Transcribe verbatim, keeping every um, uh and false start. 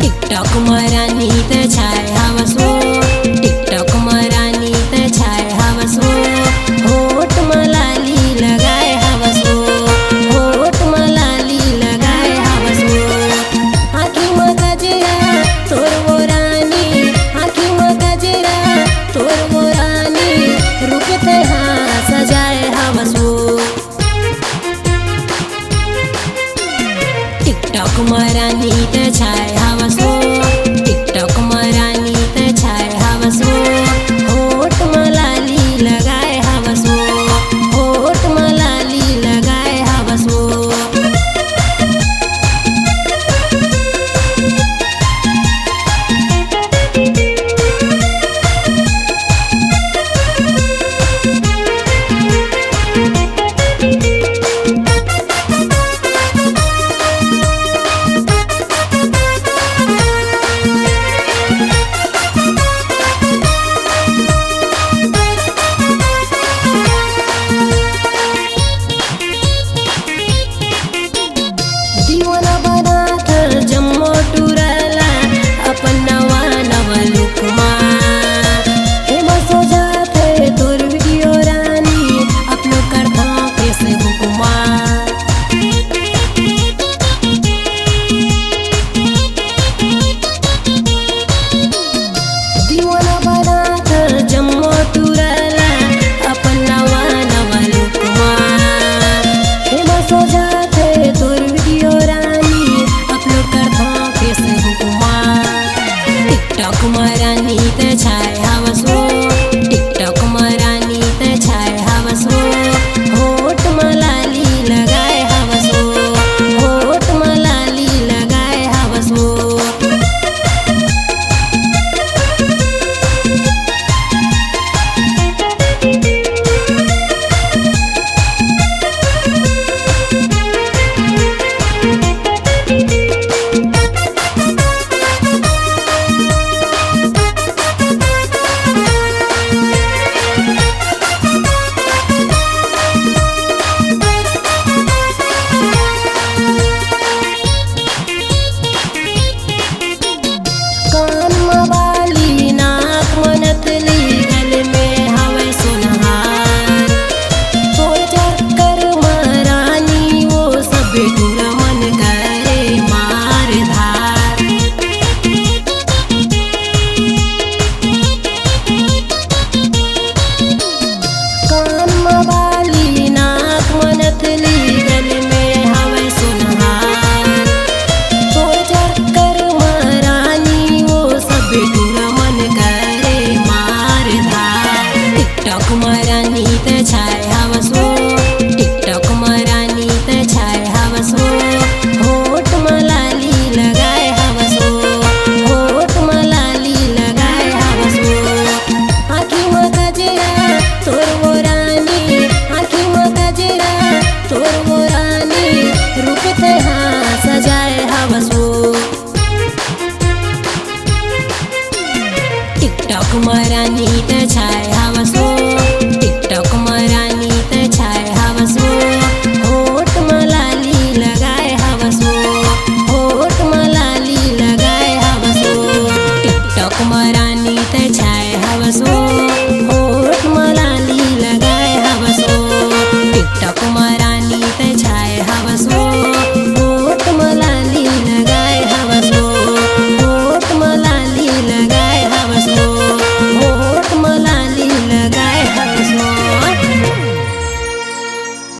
TikTok म रानी त छाय हवस वो, TikTok म रानी त छाय हवस वो, होठ म लाली लगाय हवस वो, होठ म लाली लगाय हवस वो। आँखी म गजरा तोर वो रानी, आँखी म गजरा तोर वो रानी, रूप तैं हा सजाय हवस वो। TikTok म रानी त छाय हवस वो, TikTok म रानी त छाय हवस वो, होठ म लाली लगाय हवस वो, होठ म लाली लगाय हवस वो। दीवाना बनात हर जम्मो टूरा ला अपन नवा नवा look मा। Famous हो जात हे तोर video रानी, upload करथों Facebook मा। दीवाना बनात हर जम्मो टूरा ला अपन नवा नवा look मा। Famous हो जात हे तोर video रानी, upload करथों Facebook मा। TikTok म रानी त छाय हवस वो, TikTok म रानी त छाय हवस वो, होठ म लाली लगाय हवस वो, होठ म लाली लगाय हवस वो। कान म बाली, नाक म नथली, गल में हवय सोनहार। तोर चक्कर म रानी वो सब टूरा मन करे मार धार। कान म बाली, नाक म नथली, गल में हवय सोनहार। तोर चक्कर म रानी वो सब टूरा मन करे मार धार। TikTok म रानी त छाय हवस वो, TikTok म रानी त छाय हवस वो, होठ म लाली लगाय हवस वो, होठ म लाली लगाय हवस वो। आँखी म गजरा तोर वो रानी, आँखी म गजरा तोर वो रानी, रूप तैं हा सजाय हवस वो। TikTok म रानी त छाय हवस वो, TikTok म रानी त छाय हवस वो, होठ म लाली लगाय हवस वो, होठ म लाली लगाय हवस वो। TikTok म रानी त छाय हवस वो,